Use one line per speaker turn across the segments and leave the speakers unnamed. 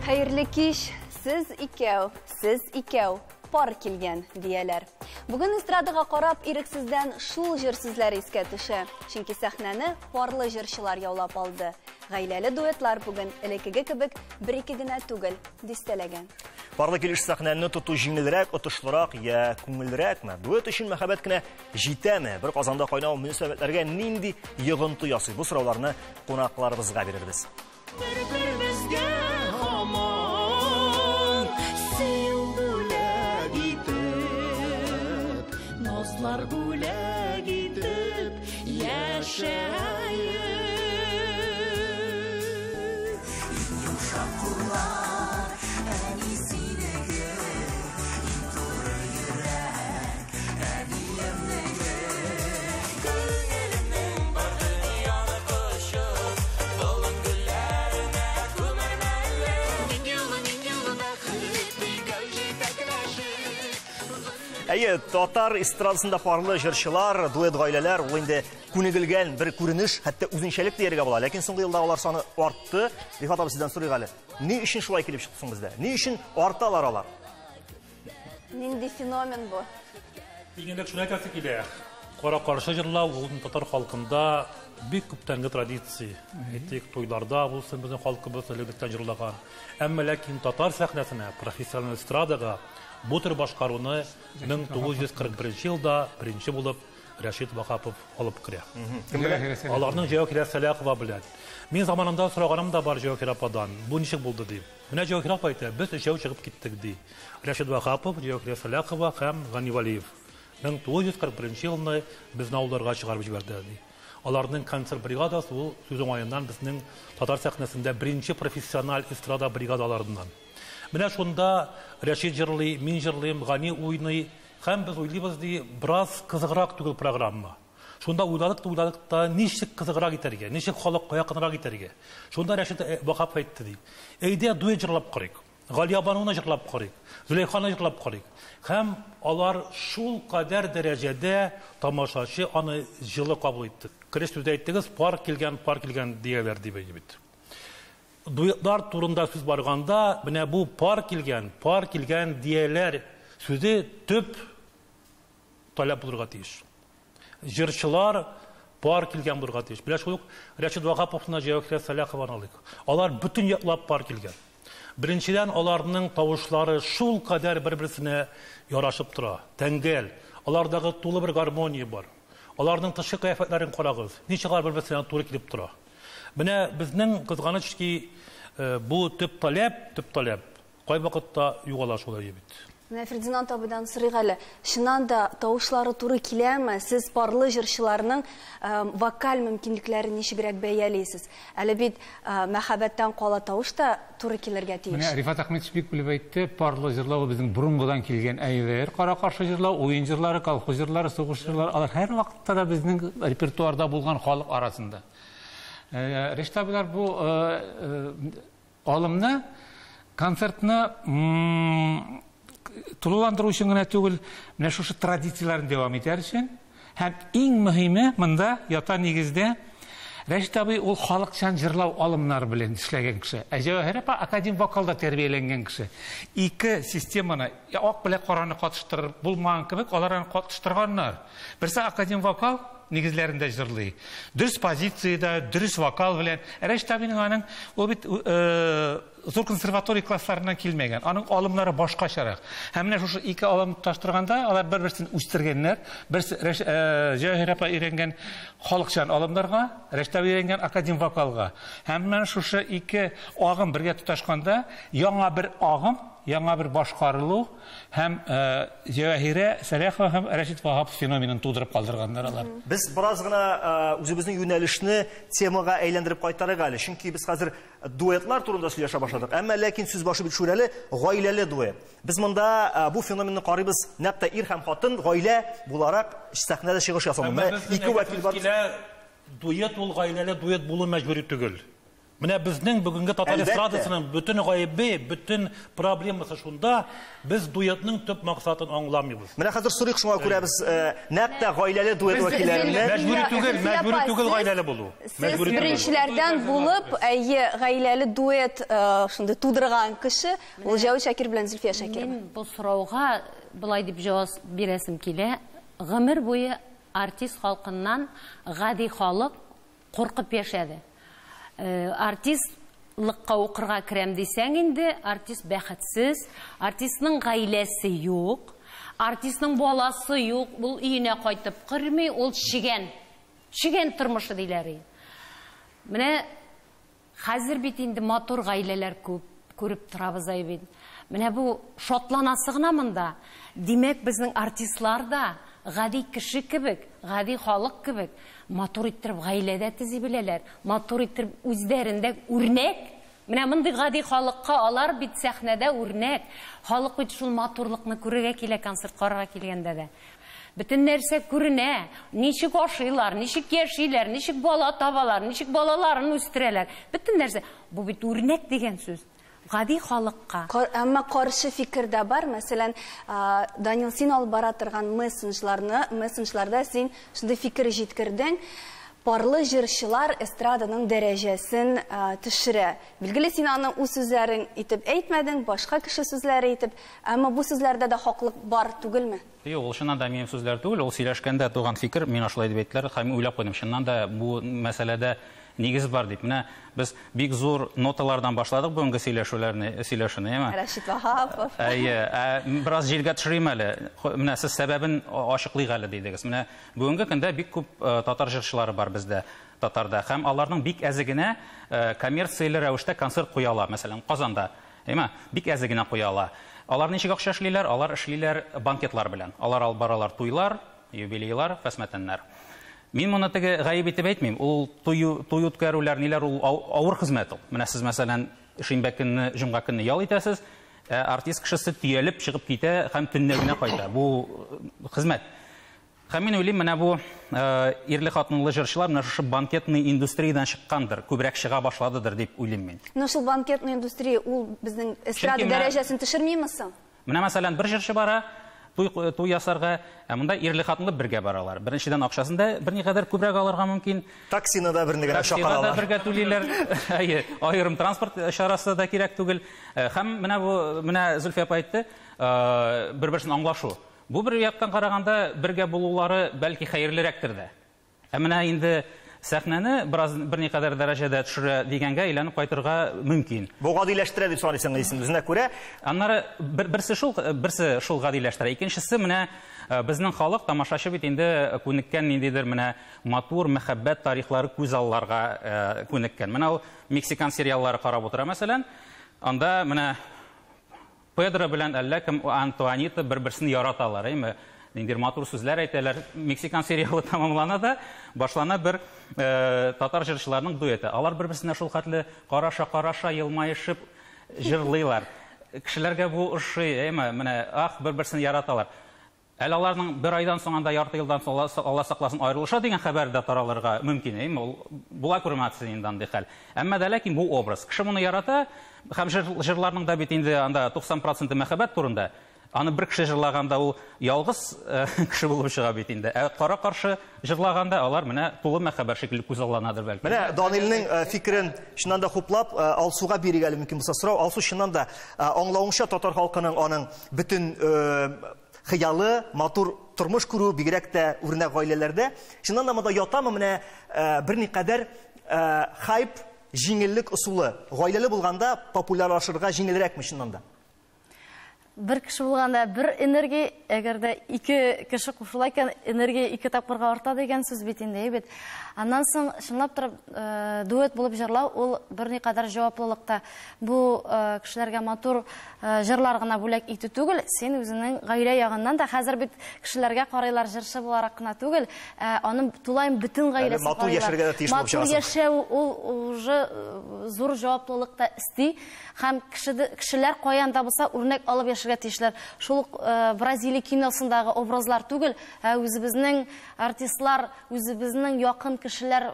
Хәерле кич, сез икәү, сез икәү, пар килгән, дияләр. Бүген эстрадага карап, ирексездән шул җыр сүзләре искә төшә. Чөнки сәхнәне парлы җырчылар яулап алды. Гаиләле дуэтлар бүген элеккеге кебек бер-ике генә түгел, дистәләгән.
Парлы килеш сәхнәне тоту җиңелрәк, отышлырак я күңеллерәкме? Дуэт өчен мәхәббәт кенә җитәме? Бер казанда кайнау мөнәсәбәтләргә нинди йогынты ясый? Бу сорауларны кунакларыбызга бирербез.
Бер-беребезгә һаман сөю бүләк итеп, назлар бүләк итеп яшәек. Иң йомшак куллар, әни синеке, иң туры йөрәк, әниемнеке. Күңелемнең бар дөньяны кочып, болын гөлләренә күмәрмәле. Мин юлы, мин юлы бәхет, икәү җитәкләшеп.
Әйе, татар эстрадасында парлы җырчылар, дуэт гаиләләр, ул инде күнегелгән бер күренеш, хәтта үзенчәлек дияргә була. Ләкин соңгы елда алар саны артты. Рифат абый, сездән сорыйк әле. Ни өчен шулай килеп чыкты соң бездә? Ни өчен арталар алар?
Нинди феномен бу?
Иң элек шуны әйтәсе килә. Кара-каршы җырлау ул татар халкында бик күптәнге традиция. Әйтик, туйларда булсын безнең халкыбыз элек-электән җырлаган. Әмма ләкин татар сәхнәсенә, профессиональ эстрадага бу төр башкаруны 1941 елда беренче булып Рәшит Ваһапов алып керә. Аларның Җәвәхирә Сәлахова белән. Мин заманында сораганым да бар Җәвәхирә ападан, бу ничек булды дип. Менә Җәвәхирә апа әйтә, без өчәү чыгып киттек ди. Рәшит Ваһапов, Җәвәхирә Сәлахова һәм Гани Вәлиев. 1941 елны безне авылларга чыгарып җибәрделәр ди. Аларның концерт бригадасы ул сүз уңаеннан безнең татар сәхнәсендә беренче профессиональ эстрада бригадаларыннан. Менә шунда Рәшит җырлый, мин җырлыйм, Гани уйный. Һәм без уйлыйбыз ди, бераз кызыграк түгел программа. Шунда уйладык та уйладык та, ничек кызыграк итәргә, ничек халыкка якынрак итәргә. Шунда Рәшит Ваһапов әйтте ди, әйдә дуэт җырлап карыйк. Галиябануны җырлап карыйк, Зөләйханы җырлап карыйк. Һәм алар шул кадәр дәрәҗәдә тамашачы аны җылы кабул итте. Кереш сүздә әйттегез, пар килгән, пар килгән дияләр дип бит. Дуэтлар турында сүз барганда, менә бу пар килгән, пар килгән дияләр сүзе төп таләп булырга тиеш. Җырчылар пар килгән булырга тиеш. Менә шул ук Рәшит Ваһаповны, Җәвәхирә Сәлахованы алыйк. Алар бөтен яклап пар килгән. Беренчедән, аларның тавышлары шул кадәр бер-берсенә ярашып тора, тәңгәл. Алардагы тулы бер гармония бар. Аларның тышкы кыяфәтләрен карагыз, ничек алар бер-берсенә туры килеп тора. Менә безнең кызганыч ки, бу төп таләп, төп таләп кайвакытта югала шулай бит.
Менә Фердинанд абыйдан сорыйк әле, чыннан да тавышлары туры киләме? Сез парлы җырчыларның вокаль мөмкинлекләрен ничегрәк бәялисез? Әле бит мәхәббәттән кала тавыш та туры килергә тиеш.
Менә Рифат Әхмәтович бик белеп әйтте, парлы җырлау безнең борынгыдан килгән әйбер. Кара-каршы җырлау, уен җырлары, колхоз җырлары, сугыш җырлары, алар һәрвакытта да безнең репертуарда булган халык арасында. Рәшит абыйлар бу алымны концертны тулыландыру өчен генә түгел, менә шушы традицияләрне дәвам итәр өчен һәм иң мөһиме монда ята нигездә Рәшит абый ул халыкчан җырлау алымнары белән эшләгән кеше. Ә Җәвәһир апа академ вокалда тәрбияләнгән кеше. Ике системаны, ак белән караны катыштырып булмаган кебек, алар аны катыштырганнар. Берсе академ вокал нигезләрендә җырлый. Дөрес позициядә, дөрес вокал белән. Рәшит абыйның аның ул бит зур консерватория классларыннан килмәгән. Аның алымнары башкачарак. Һәм менә шушы ике алым тоташтырганда, алар бер-берсен үстергәннәр. Берсе Җәвәһир апа өйрәнгән халыкчан алымнарга, Рәшит абый өйрәнгән академ вокалга. Һәм менә шушы ике агым бергә тоташканда, яңа бер агым, яңа бер башкарылу һәм Җәвәһирә Сәлахова һәм Рәшит Ваһапов феноменын тудырып калдырганнар алар.
Без бераз гына үзебезнең юнәлешне темага әйләндереп кайтарыйк әле. Чөнки без хәзер дуэтлар турында сөйләшә башладык. Әмма ләкин сүз башы бит шүрәле, гаиләле дуэт. Без монда бу феноменны карыйбыз нәкъ тә ир һәм хатын гаилә буларак сәхнәдә чыгыш ясау.
Әмма
Менә
безнең
ике вәкил бар.
Килә, дуэт ул гаиләле дуэт булу мәҗбүри түгел. Менә безнең бүгенге татар эстрадасының бөтен гаебе, бөтен проблемасы шунда, без дуэтның төп максатын аңламыйбыз.
Менә хәзер сорыйк, шуңа күрә без нәкъ тә гаиләле дуэт вәкилләреннән.
Мәҗбүри түгел, мәҗбүри түгел гаиләле булу.
Сез беренчеләрдән булып, әйе, гаиләле дуэт шундый тудырган кеше, ул Җәвит Шакир белән Зөлфия Шакирова.
Мин бу сорауга болай дип җавап бирәсем килә. Гомер буе артист халкыннан гади халык куркып яшәде. Артистлыкка укырга керәм дисәң инде, артист бәхетсез, артистның гаиләсе юк, артистның баласы юк, ул өенә кайтып керми, ул чигән. Чигән тормышы диләр. Менә хәзер бит инде матур гаиләләр күп, күреп торабыз ай бит. Менә бу шатланасы гына монда. Димәк, безнең артистлар да гади кеше кебек, гади халык кебек матур иттереп гаиләдә төзи беләләр, матур иттереп үзләрендә үрнәк. Менә мондый гади халыкка алар бит сәхнәдә үрнәк. Халык бит шул матурлыкны күрергә килә, концерт карарга килгәндә дә. Бөтен нәрсә күренә, ничек ашыйлар, ничек яшиләр, ничек бала табалар, ничек балаларын үстерәләр. Бөтен нәрсә. Бу бит үрнәк дигән сүз. Гади халыкка.
Әмма каршы фикер дә бар. Мәсәлән, Данил, син алып бара торган мессенджларда син шундый фикер җиткердең. Парлы җырчылар эстраданың дәрәҗәсен төшерә. Билгеле, син аны үз сүзләрең итеп әйтмәдең, башка кеше сүзләре итеп. Әмма бу сүзләрдә дә хаклык бар түгелме?
Юк, ул чыннан да минем сүзләр түгел, ул сөйләшкәндә туган фикер, миңа шулай дип әйттеләр, һәм уйлап куйдым. Чыннан да бу мәсьәләдә нигез бар дип. Менә без бик зур ноталардан башладык бүгенге сөйләшүне, әйме?
Рәшит Ваһапов.
Әйе, бераз җиргә төшерим әле. Менә сез сәбәбен ачыклыйк әле дидегез. Менә бүгенге көндә бик күп татар җырчылары бар бездә, татарда. Һәм аларның бик әзе генә коммерцияле рәвештә концерт куя ала, мәсәлән, Казанда. Әйме? Бик әзе генә куя ала. Алар ничек акча эшлиләр? Алар эшлиләр банкетлар белән. Алар алып баралар туйлар, юбилейлар, фәсмәтәннәр. Мин моны теге гаеп итеп әйтмим. Ул туй үткәрүләр, ниләр, ул авыр хезмәт ул. Менә сез, мәсәлән, шимбә көнне, җомга көнне ял итәсез, ә артист кешесе төялеп чыгып китә һәм төнлә генә кайта. Бу хезмәт. Һәм мин уйлыйм, менә бу ирле-хатынлы җырчылар менә шушы банкетный индустриядән чыккандыр, күбрәк чыга башладыдыр дип уйлыйм мин.
Но шул банкетный индустрия ул безнең эстрада дәрәҗәсен төшермиме соң?
Менә, мәсәлән, бер җырчы бара туй ясарга, ә монда ирле-хатынлы бергә баралар. Беренчедән, акчасын да берникадәр күбрәк алырга мөмкин.
Таксины да берне генә
Таксига да
чакыралар.
бергә түлиләр. Әйе, аерым транспорт чарасы да кирәк түгел. Һәм менә бу, менә Зөлфия апа әйтте, бер-берсен аңлашу. Бу бер яктан караганда бергә булулары бәлки хәерлерәктер дә. Ә менә инде сәхнәне бераз берникадәр дәрәҗәдә төшерә дигәнгә әйләнеп кайтырга мөмкин.
Бу гадиләштерә дип саныйсың исем үзенә күрә.
Аннары берсе шул гадиләштерә. Икенчесе менә безнең халык тамашачы бит инде күнеккән ниндидер менә матур мәхәббәт тарихлары күз алларга күнеккән. Менә ул мексикан сериаллары карап утыра мәсәлән. Анда менә Педро белән әллә кем Антуанита бер-берсен яраталар, әйме? Ниндидер матур сүзләр әйтәләр. Мексикан сериалы тәмамлана да, башлана бер татар җырчыларының дуэты. Алар бер-берсенә шул хәтле караша-караша елмаешып җырлыйлар. Кешеләргә бу ошый, әйме? Менә ах, бер-берсен яраталар. Әле аларның бер айдан соң анда ярты елдан соң Алла сакласын аерылыша дигән хәбәр дә таралырга мөмкин, әйме? Ул була күрмәсен инде андый хәл. Әмма дә ләкин бу образ. Кеше моны ярата, һәм җырларның да бит инде анда 90% мәхәббәт турында. Аны бер кеше җырлаганда ул ялгыз кеше булып чыга бит инде. Ә кара-каршы җырлаганда алар менә тулы мәхәббәт шикелле күзалланадыр бәлки.
Менә Данилнең фикерен чыннан да хуплап, Алсуга бирик әле мөмкин булса сорау. Алсу, чыннан да аңлавыңча татар халкының аның бөтен хыялы, матур тормыш күрү, бигрәк тә үрнәк гаиләләрдә. Чыннан да монда ятамы менә берникадәр хайп, җиңеллек ысулы. Гаиләле булганда популярлашырга җиңелрәкме чыннан да?
Бер кеше булганда бер энергия, әгәр дә ике кеше кушыла икән, энергия ике тапкырга арта дигән сүз бит инде, әйбәт. Аннан соң чынлап торып дуэт булып җырлау ул берникадәр җаваплылыкта. Бу кешеләргә матур җырлар гына бүләк итү түгел, син үзеңнең гаилә ягыннан да хәзер бит кешеләргә карыйлар җырчы буларак кына түгел, аның тулаем бөтен
Әле
гаиләсен
матур
карыйлар.
яшәргә дә тиеш булып
Матур
чыгасың.
яшәү ул уже зур җаваплылыкта исти һәм кешеләр каян да булса үрнәк алып яшәргә сөйләшергә тиешләр. Шул ук Бразилия киносындагы образлар түгел, ә үзебезнең артистлар, үзебезнең якын кешеләр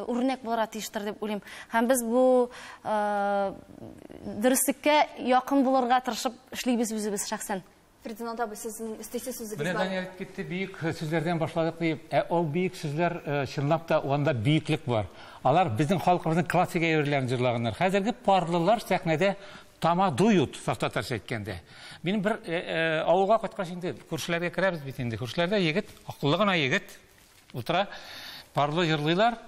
үрнәк булырга тиештер дип уйлыйм. Һәм без бу дөреслеккә якын булырга тырышып эшлибез үзебез шәхсән.
Фердинанд абый, сезнең өстисе сүзегез
Менә
бар.
Данияр әйтеп китте, бөек сүзләрдән башладык дип. Ә ул бөек сүзләр чынлап та анда бөеклек бар. Алар безнең халкыбызның классик әйберләрен җырлаганнар. Хәзерге парлылар сәхнәдә тамадуют, саф татарча әйткәндә. Минем бер авылга кайткач инде күршеләргә керәбез бит инде. Күршеләрдә егет, акыллы гына егет утыра, парлы җырлыйлар.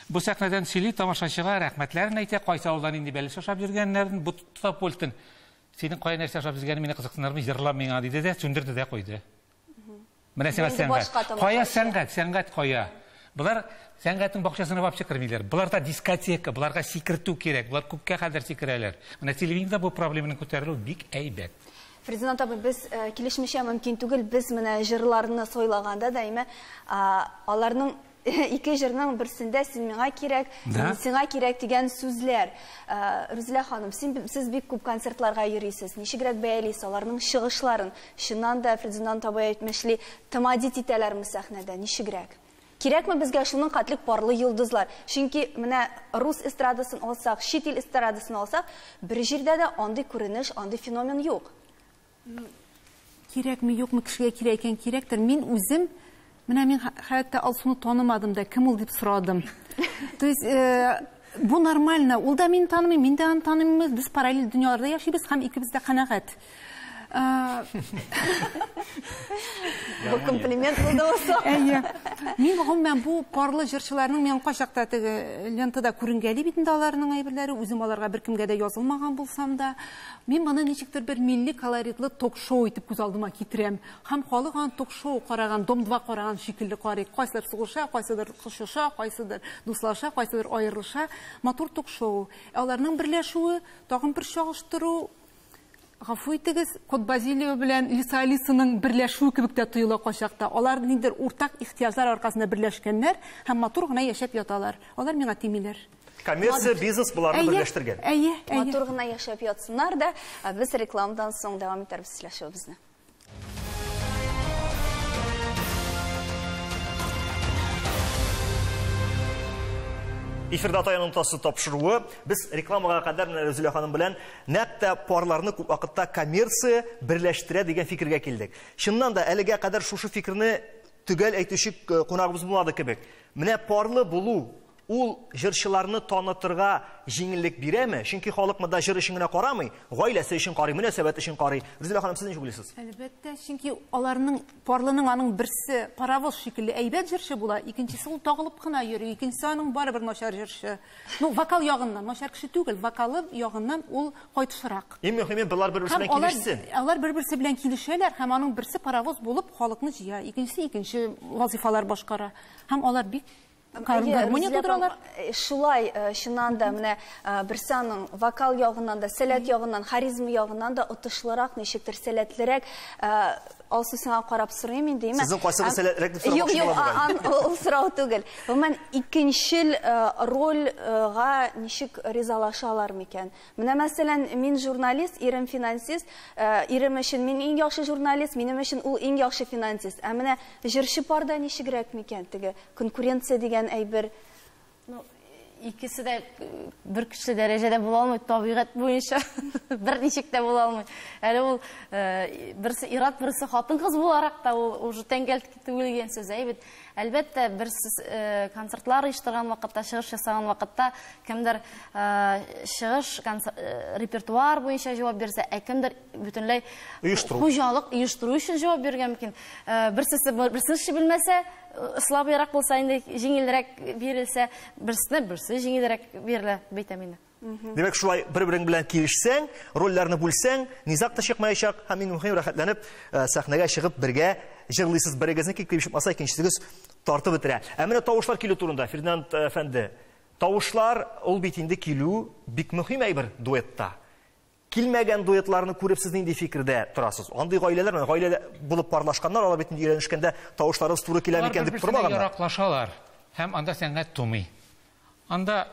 Бу сәхнәдән сөйли, тамашачыга рәхмәтләрен әйтә, кайсы авылдан инде бәлеш ашап йөргәннәрен, бу тота пультын. Синең кая нәрсә ашап йөргәнен мине кызыксындырмый, җырла миңа диде дә, сүндерде дә куйды. Менә сиңа
Инде
сәнгать.
башка тамашачы.
Кая сәнгать, сәнгать кая? Болар сәнгатьнең бакчасына вообще кермиләр. Боларда дискотека, боларга сикертү кирәк, болар күпкә хәзер сикерәләр. Менә телевидениедә бу проблеманы күтәрелү бик әйбәт.
Фердинанд абый, без килешмичә мөмкин түгел, без менә җырларны сайлаганда даими, аларның ике җырның берсендә син миңа кирәк,
Да.
мин сиңа кирәк дигән сүзләр. Рүзилә ханым, сез бик күп концертларга йөрисез. Ничегрәк бәялисез аларның чыгышларын? Чыннан да Фердинанд абый әйтмешли, тамадит итәләрме сәхнәдә? Ничегрәк? Кирәкме безгә шуның хәтлек парлы йолдызлар? Чөнки менә рус эстрадасын алсак, чит ил эстрадасын алсак, бер җирдә дә андый күренеш, андый феномен юк.
Кирәкме, юкмы, кешегә кирәк икән, кирәктер. Мин үзем, менә мин хәтта Алсуны танымадым да, кем ул дип сорадым. То есть бу нормально, ул да мине танымый, мин дә аны танымыйм, без параллель дөньяларда яшибез һәм икебез дә канәгать.
Бу комплимент булды булса.
Әйе. Мин гомумән бу парлы җырчыларның мин кайчакта теге лентада күренгәли бит инде аларның әйберләре, үзем аларга беркемгә дә язылмаган булсам да, мин моны ничектер бер милли колоритлы ток-шоу итеп күз алдыма китерәм. Һәм халык аны ток-шоу караган, Дом-2 караган шикелле карый. Кайсыдыр сугыша, кайсыдыр кочыша, кайсыдыр дуслаша, кайсыдыр аерылыша. Матур ток-шоу. Ә аларның берләшүе, тагын бер чагыштыру, гафу итегез, Кот Базилио белән Лиса Алисаның берләшүе кебек тә тоела кайчакта. Алар ниндидер уртак ихтыяҗлар аркасында берләшкәннәр һәм матур гына яшәп яталар. Алар миңа тимиләр.
Коммерция, бизнес буларны
Әйе,
берләштергән.
әйе, әйе.
Матур гына яшәп ятсыннар да, ә без рекламадан соң дәвам итәрбез сөйләшүебезне.
Эфирда Таян ноктасы тапшыруы. Без рекламага кадәр менә Рүзилә ханым белән нәкъ тә парларны күп вакытта коммерция берләштерә дигән фикергә килдек. Чыннан да әлегә кадәр шушы фикерне төгәл әйтүче кунагыбыз булмады кебек. Менә парлы булу ул җырчыларны танытырга җиңеллек бирәме? Чөнки халык монда җыр өчен генә карамый, гаиләсе өчен карый, мөнәсәбәт өчен карый. Рүзилә ханым, сез ничек уйлыйсыз?
Әлбәттә, чөнки аларның парлының аның берсе паровоз шикелле әйбәт җырчы була, икенчесе ул тагылып кына йөри, икенчесе аның барыбер начар җырчы. Ну, вокал ягыннан начар кеше түгел, вокалы ягыннан ул кайтышрак.
Иң мөһиме, болар бер-берсе
Һәм
белән килешсен.
алар бер-берсе белән килешәләр һәм аның берсе паровоз булып халыкны җыя, икенчесе икенче вазифалар башкара. Һәм алар бик
Әйе,
гармония
Рүзилә апам,
тудыралар.
Шулай, чыннан да менә берсе аның вокал ягыннан да, сәләт ягыннан, харизма ягыннан да отышлырак, ничектер сәләтлерәк. Алсу, сиңа карап сорыйм инде, әйме?
Сезнең кайсыгыз сәләтлерәк дип
Юк,
сорамакчы
юк,
була бугай.
ул сорау түгел. Гомумән, икенчел рольга ничек ризалашалар микән? Менә мәсәлән, мин журналист, ирем финансист, ирем өчен мин иң яхшы журналист, минем өчен ул иң яхшы финансист. Ә менә җырчы парда ничегрәк микән теге конкуренция дигән әйбер?
Ну, икесе дә бер көчле дәрәҗәдә була алмый, табигать буенча бер ничек тә була алмый. Әле ул берсе ир-ат, берсе хатын-кыз буларак та ул уже тәңгәл түгел дигән сүз, әйе бит. Әлбәттә, берсе концертлар оештырган вакытта, чыгыш ясаган вакытта кемдер чыгыш репертуар буенча җавап бирсә, ә кемдер бөтенләй
Оештыру.
хуҗалык оештыру өчен җавап бирергә мөмкин. Берсесе берсен эше белмәсә, слабыйрак булса инде җиңелрәк бирелсә, берсенә берсе җиңелрәк бирелә, бәйтәм инде.
Димәк, шулай бер-берең белән килешсәң, рольләрне бүлсәң, низаг та чыкмаячак һәм иң мөһиме рәхәтләнеп сәхнәгә чыгып бергә җырлыйсыз. Берегезне килеп чыкмаса, икенчесегез тартып бетерә. Ә менә тавышлар килү турында, Фердинанд әфәнде. Тавышлар ул бит инде килү бик мөһим әйбер дуэтта. Килмәгән дуэтларны күреп сез нинди фикердә торасыз? Андый гаиләләр, менә гаилә булып парлашканнар, алар бит инде өйләнешкәндә тавышларыбыз туры килә
Алар
микән дип
бер-берсенә
тормаганнар.
Яраклашалар һәм анда сәнгать тумый. Анда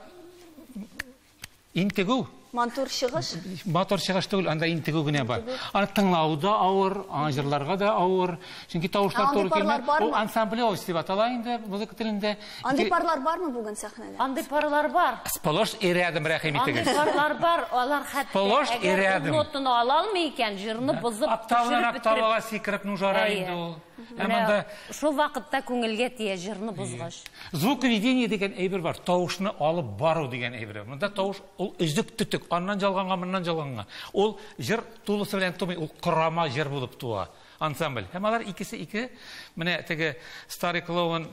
интегү.
Матур чыгыш?
Матур чыгыш түгел, анда интегү генә бар. Аны тыңлау да авыр, аңа җырларга да авыр. Чөнки тавышлар туры килми. Ул ансамбль дип атала инде музыка телендә.
Андый парлар бармы бүген сәхнәдә?
Андый парлар бар.
Сплошь и рядом, рәхим итегез.
Андый парлар бар, алар хәтта
сплошь и рядом.
Нотаны ала алмый икән, җырны бозып,
төшереп бетереп. Октавага сикереп нужара инде ул. Һәм анда
шул вакытта күңелгә тия җырны бозгач.
Звуковедение дигән әйбер бар, тавышны алып бару дигән әйбер. Монда тавыш ул өзек төтек, аннан жалганга, моннан жалганга. Ул җыр тулысы белән тумый, ул корама җыр булып туа. Ансамбль. Һәм алар икесе ике, менә теге старый клоун,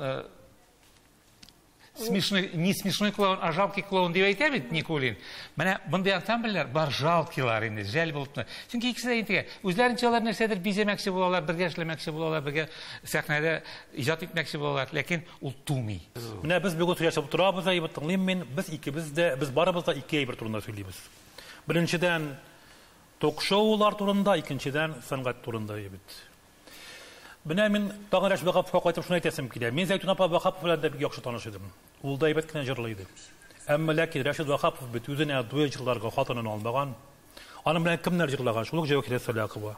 смешной, не смешной клоун, а жалкий клоун дип әйтә бит Никулин. Менә мондый ансамбльләр бар, жалкийлар инде, жәл булып. Чөнки икесе дә интегә. Үзләренчә алар нәрсәдер бизәмәкче булалар, бергә эшләмәкче булалар, бергә сәхнәдә иҗат итмәкче булалар, ләкин ул тумый.
Менә без бүген сөйләшеп торабыз, әйбәт тыңлыйм мин. Без икебез дә, без барыбыз да ике әйбер турында сөйлибез. Беренчедән, ток-шоулар турында, икенчедән, сәнгать турында әйбәт. Менә мин тагын Рәшит Ваһаповка кайтып шуны әйтәсем килә. Мин Зәйтүнә апа Ваһапова белән дә бик яхшы таныш идем. Ул да әйбәт кенә җырлый иде. Әмма ләкин Рәшит Ваһапов бит үзенә дуэт җырларга хатынын алмаган. Аның белән кемнәр җырлаган? Шул ук Җәвәхирә Сәлахова,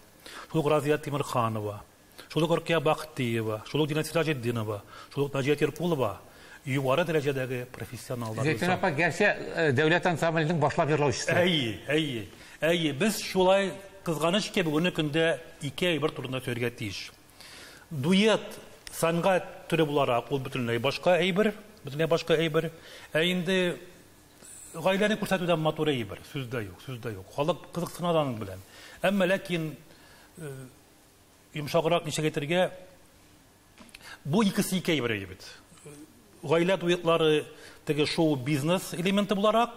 шул ук Разия Тимирханова, шул ук Рөкия Бахтиева, шул ук Дина Сираҗетдинова, шул ук Наҗия Тиркулова югары дәрәҗәдәге профессионаллар.
Зәйтүнә апа гәрчә дәүләт ансамбленең башлап җырлаучысы.
Әйе, әйе. Әйе, без шулай кызганыч ки бүгенге көндә ике әйбер турында сөйләргә тиеш. Дуэт сәнгать төре буларак ул бөтенләй башка әйбер, бөтенләй башка әйбер. Ә инде гаиләне күрсәтүдән матур әйбер, сүз дә юк, сүз дә юк. Халык кызыксына да аның белән. Әмма ләкин йомшаграк ничек әйтергә, бу икесе ике әйбер бит. Гаилә дуэтлары теге шоу-бизнес элементы буларак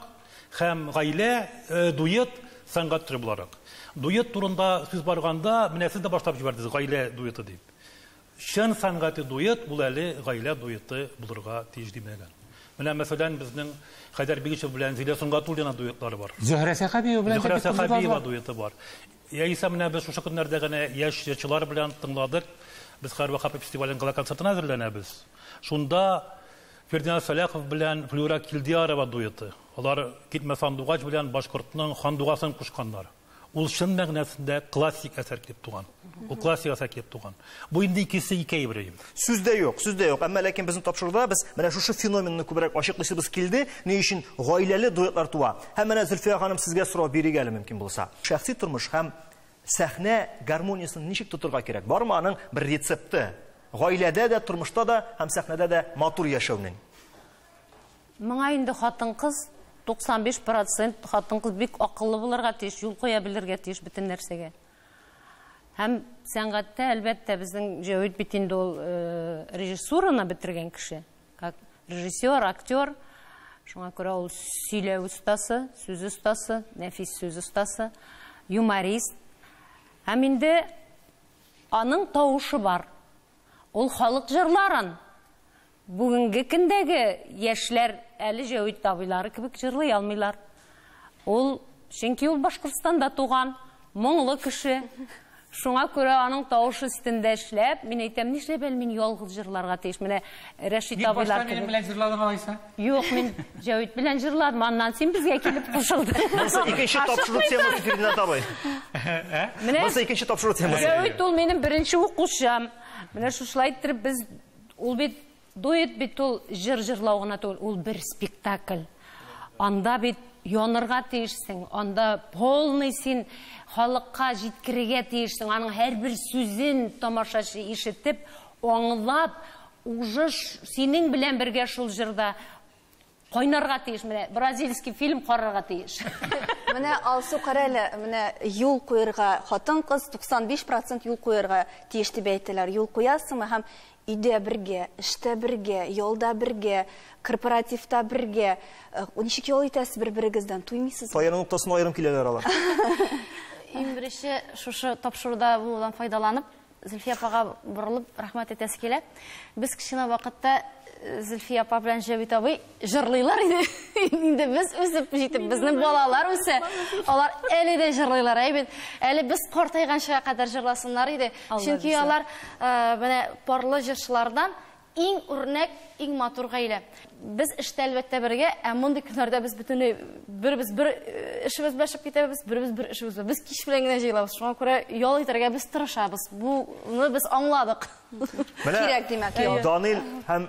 һәм гаилә дуэт сәнгать төре буларак. Дуэт турында сүз барганда, менә сез дә башлап җибәрдегез гаилә дуэты дип. Чын сәнгати дуэт бул әле гаилә дуэты булырга тиеш димәгән. Менә мәсәлән безнең Хәйдәр Бигичев белән Зилә Сөнгатуллина дуэтлары бар.
Зөһрә Сәхәбиева белән
Зөһрә Сәхәбиева дуэты бар. Яисә менә без шушы көннәрдә генә яшь җырчылар белән тыңладык. Без Хәйдәр Ваһапов фестиваленең гала концертына әзерләнәбез. Шунда Фердинанд Сәлахов белән Флюра Килдиярова дуэты. Алар Китмә сандугач белән башкортның хандугасын кушканнар. Ул чын мәгънәсендә классик әсәр килеп туган. Ул классик әсәр килеп туган. Бу инде икесе ике әйбер.
Сүз дә юк, сүз дә юк. Әмма ләкин безнең тапшыруда без менә шушы феноменны күбрәк ачыклыйсыбыз килде. Ни өчен гаиләле дуэтлар туа? Һәм менә Зөлфия ханым сезгә сорау бирергә әле мөмкин булса. Шәхси тормыш һәм сәхнә гармониясен ничек тотырга кирәк? Бармы аның бер рецепты? Гаиләдә дә, тормышта да һәм сәхнәдә дә матур яшәүнең.
Моңа инде хатын-кыз 95% хатын-кыз бик акыллы булырга тиеш, юл куя белергә тиеш бөтен нәрсәгә. Һәм сәнгатьтә, әлбәттә, безнең Җәвит бит инде ул режиссураны бетергән кеше, как режиссер, актер. Шуңа күрә ул сөйләү остасы, сүз остасы, нәфис сүз остасы, юморист. Һәм инде аның тавышы бар. Ул халык җырларын бүгенге көндәге яшьләр әле Җәвит абыйлары кебек җырлый алмыйлар. Ул чөнки ул Башкортстанда туган, моңлы кеше. Шуңа күрә аның тавышы өстендә эшләп, мин әйтәм, нишләп әле мин ялгыз җырларга тиеш? Менә Рәшит абыйлар
кебек. Минем белән җырладың алайса?
Юк, мин Җәвит белән җырладым, аннан син безгә килеп кушылдың.
Монысы икенче тапшыру темасы, Фердинанд абый. Монысы икенче тапшыру темасы.
Җәвит ул минем беренче укучым. Менә шушылай иттереп без ул бит дуэт бит ул җыр җырлау гына түгел, ул бер спектакль. Анда бит янырга тиешсең, анда полный син халыкка җиткерергә тиешсең, аның һәрбер сүзен тамашачы ишетеп, аңлап, уже синең белән бергә шул җырда кайнарга тиеш, менә бразильский фильм карарга тиеш.
Менә Алсу кара әле, менә юл куерга хатын-кыз 95% юл куерга тиеш дип әйтәләр. Юл куясыңмы һәм өйдә бергә, эштә бергә, ялда бергә, корпоративта бергә. Ничек ял итәсез бер-берегездән? Туймыйсызмы?
Таяну ноктасын аерым киләләр алар.
Иң беренче шушы тапшыруда булудан файдаланып, Зөлфия апага борылып рәхмәт әйтәсе килә. Без кечкенә вакытта Зөлфия апа белән Җәвит абый җырлыйлар иде. Инде без үсеп җитеп, безнең балалар үсә. Алар әле дә җырлыйлар, әй бит. Әле без картайганчыга кадәр җырласыннар иде. Чөнки алар менә парлы җырчылардан иң үрнәк, иң матур гаилә. Без эштә әлбәттә бергә, ә мондый көннәрдә без бөтенләй беребез бер эшебез белән чыгып китәбез, беребез бер эшебез белән. Без кич белән генә җыелабыз. Шуңа күрә ял итәргә без тырышабыз. Буны без аңладык.
Кирәк, димәк, ял.
Данил һәм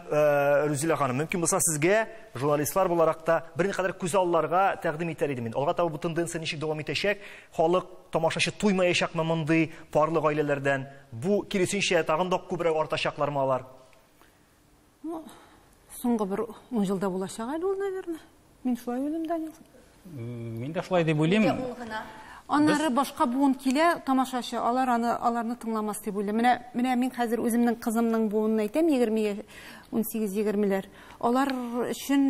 Рүзилә ханым, мөмкин булса сезгә журналистлар буларак та берникадәр күз алларга тәкъдим итәр идем мин. Алга таба бу тенденция ничек дәвам итәчәк? Халык тамашачы туймаячакмы мондый парлы гаиләләрдән? Бу киресенчә тагын да күбрәк артачаклармы алар?
Ну, соңгы бер 10 елда булачак әле ул, наверное. Мин шулай уйлыйм, Данил.
Мин дә шулай дип уйлыйм.
Аннары башка буын килә, тамашачы, алар аны, аларны тыңламас дип уйлыйм. Менә, менә мин хәзер үземнең кызымның буынын әйтәм, 20 18-20ләр. Алар өчен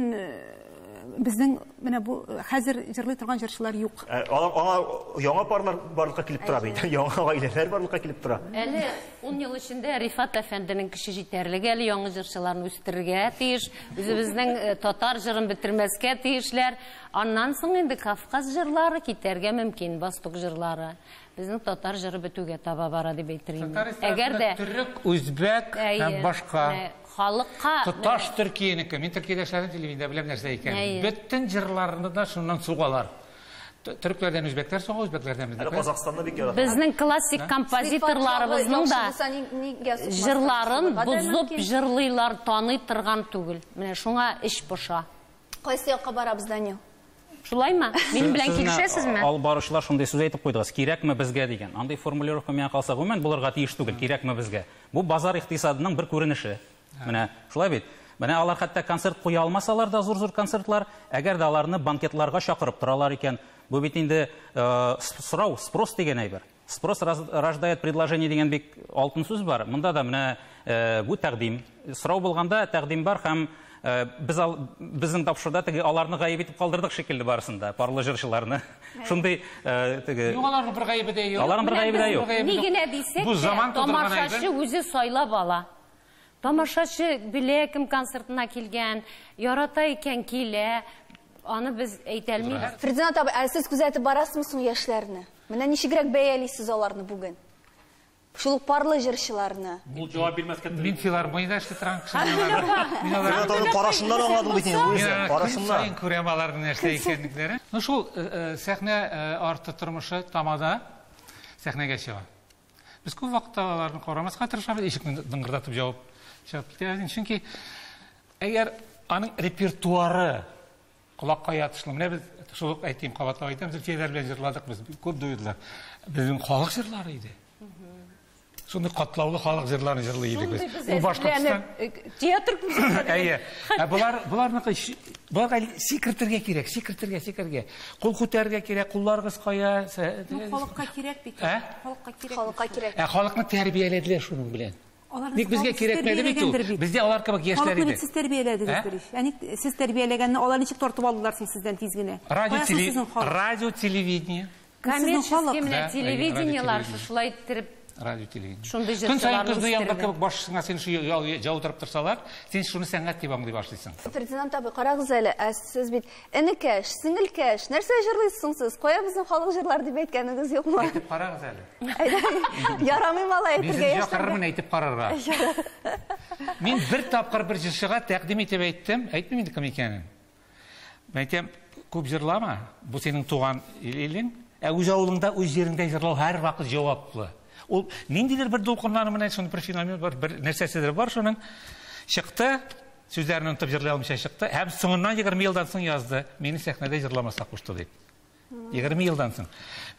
безнең менә бу хәзер җырлый торган җырчылар юк.
Аңа яңа парлар барлыкка килеп тора бит. Яңа гаиләләр барлыкка килеп тора.
Әле 10 ел эчендә Рифат әфәнденең көче җитәрлек әле яңа җырчыларны үстерергә тиеш. Үзебезнең татар җырын бетермәскә тиешләр. Аннан соң инде Кавказ җырлары китәргә мөмкин, Восток җырлары. Безнең татар җыры бетүгә таба бара дип әйтер идем. Әгәр дә
төрек, үзбәк һәм башка
халыкка
тоташ Төркиянеке. Мин Төркиядә эшләдем, телевидениедә беләм нәрсә икән. Бөтен җырларны да шуннан сугалар. Төркләрдән үзбәкләр суга, үзбәкләрдән безнеке.
Әле Казахстанны бик ярата.
Безнең классик композиторларыбызның да җырларын бозып җырлыйлар, таный торган түгел. Менә шуңа эч поша.
Кайсы якка барабыз, Данил?
Шулаймы? Минем белән килешәсезме?
Алып баручылар шундый сүз әйтеп куйдыгыз. Кирәкме безгә дигән. Андый формулировка миңа калса гомумән булырга тиеш түгел. Кирәкме безгә? Бу базар икътисадының бер күренеше. Менә шулай бит. Менә алар хәтта концерт куя алмасалар да, зур-зур концертлар, әгәр дә аларны банкетларга чакырып торалар икән, бу бит инде сорау, спрос дигән әйбер. Спрос рождает предложение дигән бик алтын сүз бар. Монда да менә бу тәкъдим. Сорау булганда тәкъдим бар һәм без безнең тапшыруда теге аларны гаеп итеп калдырдык шикелле барысын да, парлы җырчыларны. Шундый теге
Юк, аларның бер гаебе дә юк.
Аларның бер гаебе дә юк.
Ни генә дисәк тә, тамашачы үзе сайлап ала. Тамашачы белә кем концертына килгән, ярата икән килә. Аны без әйтә алмыйбыз.
Фердинанд абый, ә сез күзәтеп барасызмы соң яшьләрне? Менә ничегрәк бәялисез аларны бүген? Шул ук парлы җырчыларны.
Ул җавап бирмәскә тели.
Мин филармониядә эшли торган кеше.
Мин аларны карашыннан аңладым бит инде, Луиза, карашыннан.
Мин күрәм аларның нәрсә икәнлекләрен. Ну шул сәхнә арты тормышы тамада сәхнәгә чыга. Без күп вакытта аларны карамаска тырышабыз, ишекне дыңгырдатып җавып чыгып китәбез. Чөнки әгәр аның репертуары колакка ятышлы. Менә без шул ук әйтим, кабатлап әйтәм, Зөлфияләр белән җырладык без, күп дуэтлар. Безнең халык җырлары иде. Шундый катлаулы халык җырларын җырлый идек без. Ул Башкортстан
театр күрсәтә.
Әйе. Ә болар, боларныкы боларга сикертергә кирәк, сикертергә, сикергә. Кул күтәрергә кирәк, кулларыгыз кая?
Ну, халыкка кирәк бит.
Ә?
Халыкка кирәк.
Халыкка кирәк.
Ә халыкны тәрбияләделәр шуның белән.
Аларны
Ник безгә кирәкмәде бит ул? Бездә алар кебек яшьләр
Халыкны
иде.
бит сез тәрбияләдегез ич. Ә ник сез тәрбияләгәнне алар ничек тартып алдылар соң сездән тиз генә?
Радио, телевидение.
Коммерческий менә телевидениелар шулай иттереп
радио телевидение.
Шундый
Көн саен
җырчыларны
кызны яңгыр
үстерде.
кебек башыңа син шу жаудырып торсалар, син шуны сәнгать дип аңлый башлыйсың.
Фердинанд абый, карагыз әле, ә сез бит энекәш, сеңелкәш, нәрсә җырлыйсыз сез? Кая безнең халык җырлар дип әйткәнегез юкмы?
Әйтеп карагыз әле.
Ярамый малай
Мин
әйтергә
сезне
яшьләргә.
чакырырмын әйтеп карарга. Мин бер тапкыр бер җырчыга тәкъдим итеп әйттем, әйтмим инде кем икәнен. Мин әйтәм, күп җырлама, бу синең туган илең, ә үз авылыңда, үз җиреңдә җырлау һәрвакыт җаваплы. Ул ниндидер бер дулкынлану менән шуның бер феномен бар, бер нәрсәседер бар шуның. Чыкты, сүзләрен онытып җырлый алмыйча чыкты һәм соңыннан 20 елдан соң язды, мине сәхнәдә җырламаска кушты дип. 20 елдан соң.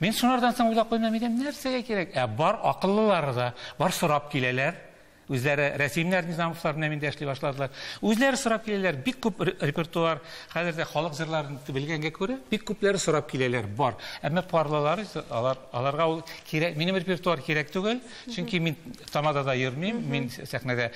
Мин шунардан соң уйлап куйдым, әйтәм, нәрсәгә кирәк? Ә бар акыллылары да, бар сорап киләләр. Үзләре Рәсимнәр Низамовлар белән инде эшли башладылар. Үзләре сорап киләләр, бик күп репертуар, хәзер дә халык җырларын белгәнгә күрә, бик күпләре сорап киләләр, бар. Әмма парлылары, аларга ул кирәк, минем репертуар кирәк түгел, чөнки мин тамадада йөрмим, мин сәхнәдә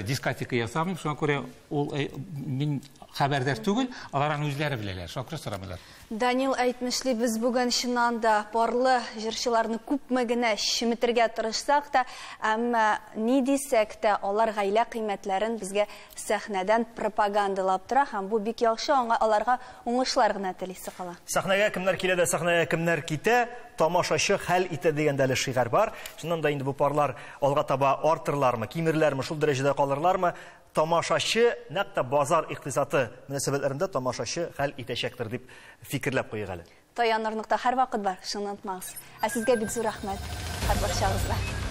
дискотека ясамыйм, шуңа күрә ул мин хәбәрдар түгел, алар аны үзләре беләләр, шуңа күрә сорамыйлар.
Данил әйтмешли, без бүген чыннан да парлы җырчыларны күпме генә чеметергә тырышсак та, әмма ни дисәк дисәк тә, алар гаилә кыйммәтләрен безгә сәхнәдән пропагандалап тора һәм бу бик яхшы, аңа аларга уңышлар гына телисе кала.
Сәхнәгә кемнәр килә дә, сәхнәгә кемнәр китә, тамашачы хәл итә дигән дә әле шигарь бар. Чыннан да инде бу парлар алга таба артырлармы, кимерләрме, шул дәрәҗәдә калырлармы? Тамашачы нәкъ тә базар икътисады мөнәсәбәтләрендә тамашачы хәл итәчәктер дип фикерләп куйыйк әле.
Таяныр нокта һәрвакыт бар, шуны онытмагыз. Ә сезгә бик зур рәхмәт һәрбарчагызга.